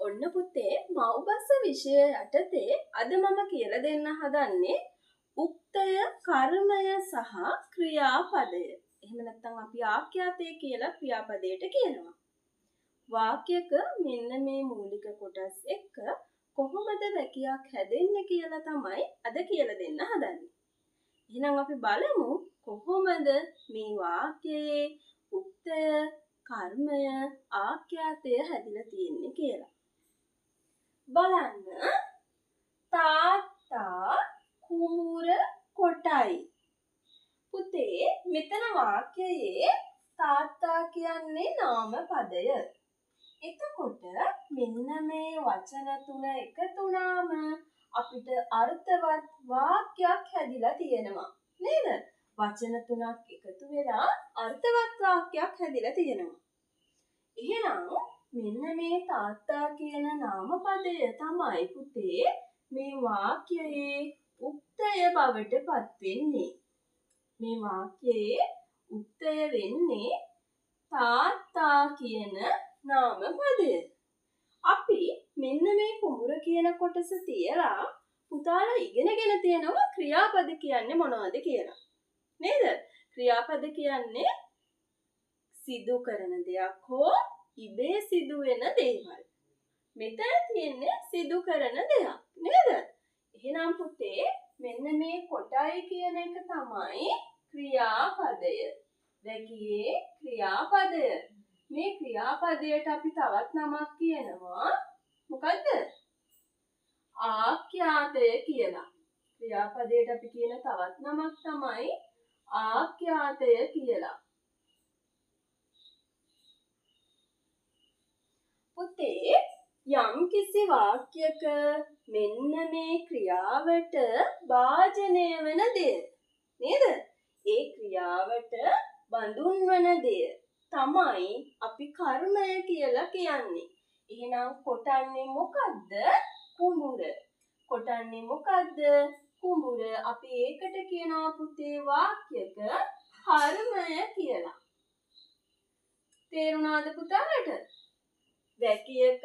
ඔන්න පුතේ මව්බස විෂය යටතේ අද මම කියලා දෙන්න හදන්නේ උක්තය, කර්මය සහ ක්‍රියාපදය. එහෙම නැත්නම් අපි ආඛ්‍යාතය කියලා ක්‍රියාපදයට කියනවා. වාක්‍යක මෙන්න මේ මූලික කොටස් එක්ක කොහොමද වැකියක් හැදෙන්නේ කියලා තමයි අද කියලා දෙන්න හදන්නේ. එහෙනම් අපි බලමු කොහොමද මේ වාක්‍යයේ උක්තය, කර්මය, ආඛ්‍යාතය හැදිලා තියෙන්නේ කියලා. බලන්න, තාත්තා කුඹුර කොටයි. පුතේ මෙතන වාක්‍යයේ තාත්තා කියන්නේ නාම පදය. එතකොට මෙන්න මේ වචන තුන එකතු වුණාම අපිට අර්ථවත් වාක්‍යයක් හැදිලා තියෙනවා නේද? වචන තුනක් එකතු වෙලා අර්ථවත් වාක්‍යයක් හැදිලා තියෙනවා. එහෙනම් මෙන්න මේ තාත්තා කියන නාම පදය තමයි පුතේ මේ වාක්‍යයේ උක්තය බවට පත් වෙන්නේ. මේ වාක්‍යයේ උක්තය වෙන්නේ තාත්තා කියන නාම පදය. අපි මෙන්න මේ කුඹුර කියන කොටස තියලා පුතාලා ඉගෙනගෙන තියෙනවා ක්‍රියාපද කියන්නේ මොනවද කියලා. නේද? ක්‍රියාපද කියන්නේ සිදු කරන දෙයක් හෝ ඉබේ සිදුවෙන දේවල්. මෙතන තියෙන්නේ සිදු කරන දෙයක් නේද? එහෙනම් පුතේ මෙන්න මේ කොටයි කියන එක තමයි ක්‍රියාපදය. වැකියේ ක්‍රියාපදය. මේ ක්‍රියාපදයට අපි තවත් නමක් කියනවා මොකද්ද? ආඛ්‍යාතය කියලා. ක්‍රියාපදයට අපි කියන තවත් නමක් තමයි ආඛ්‍යාතය කියලා. පුතේ යම් කිසි වාක්‍යක මෙන්න මේ ක්‍රියාවට භාජනය වන දෙය නේද? ඒ ක්‍රියාවට බඳුන් වන දෙය තමයි අපි කර්මය කියලා කියන්නේ. එහෙනම් කොටන්නේ මොකද්ද? කුඹුර. කොටන්නේ මොකද්ද? කුඹුර. අපි ඒකට කියනවා පුතේ වාක්‍යක කර්මය කියලා. තේරුණාද පුතාලට? වැකියක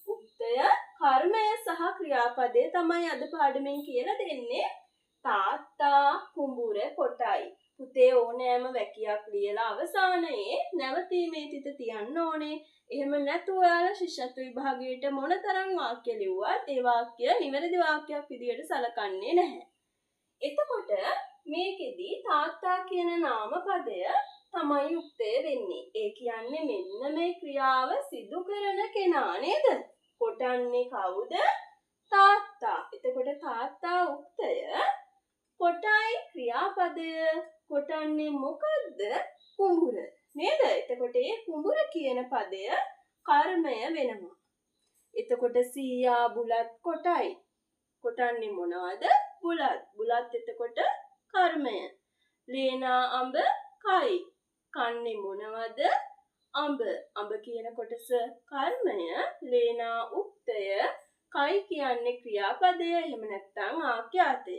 උක්තය, කර්මය සහ ක්‍රියාපදය තමයි අද පාඩමෙන් කියලා දෙන්නේ. තාත්තා කුඹුර කොටයි. පුතේ ඕනෑම වැකියක් ලියලා අවසානයේ නැවතීමේ තිත තියන්න ඕනේ. එහෙම නැතුව ඔයාලා ශිෂ්‍යත්ව විභාගයට මොනතරම් වාක්‍ය ලිව්වත් ඒ වාක්‍ය නිවැරදි වාක්‍යයක් විදියට සලකන්නේ නැහැ. එතකොට මේකෙදි තාත්තා කියන නාම පදය තමයි උක්තය වෙන්නේ. ඒ කියන්නේ මෙන්න මේ ක්‍රියාව සිදු කරන කෙනා නේද? කොටන්නේ කවුද? තාත්තා. එතකොට තාත්තා උක්තය, කොටයි ක්‍රියාපදය, කොටන්නේ මොකද්ද? කුඹුර නේද? එතකොට ඒ කුඹුර කියන පදය කර්මය වෙනවා. එතකොට සීයා බුලත් කොටයි. කොටන්නේ මොනවද? බුලත්. බුලත් එතකොට කර්මය. ලේනා අඹ කයි. කන්නේ මොනවද? අඹ. අඹ කියන කොටස කර්මය, ලේනා උක්තය, කයි කියන්නේ ක්‍රියාපදය, එහෙම නැත්නම් ආඛ්‍යාතය.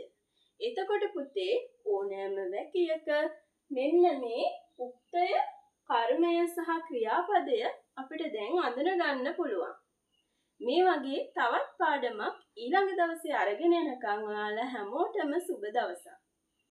එතකොට පුතේ ඕනෑම වැකියක මෙන්න මේ උක්තය, කර්මය සහ ක්‍රියාපදය අපිට දැන් අඳුන ගන්න පුළුවන්. මේ වගේ තවත් පාඩමක් ඊළඟ දවසේ අරගෙන එනකන් ඔයාලා හැමෝටම සුබ දවසක්.